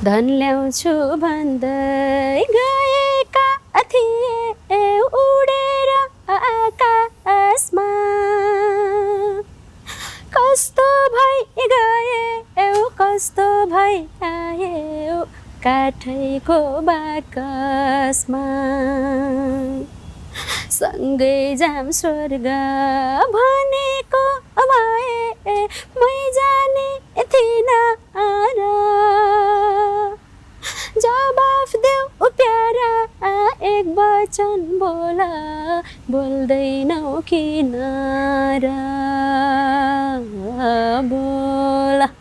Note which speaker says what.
Speaker 1: धन ल्याउँछु भन्दै गएका थिए उडेर आकाशमा कस्तो भई गए कस्तो भई आए काठैको बाकसमा सँगै जाम स्वर्ग भनेको भए मै जाने थिइनँ र जवाफ देऊ प्यारा एक वचन बोला बोल्दैनौ किन र बोला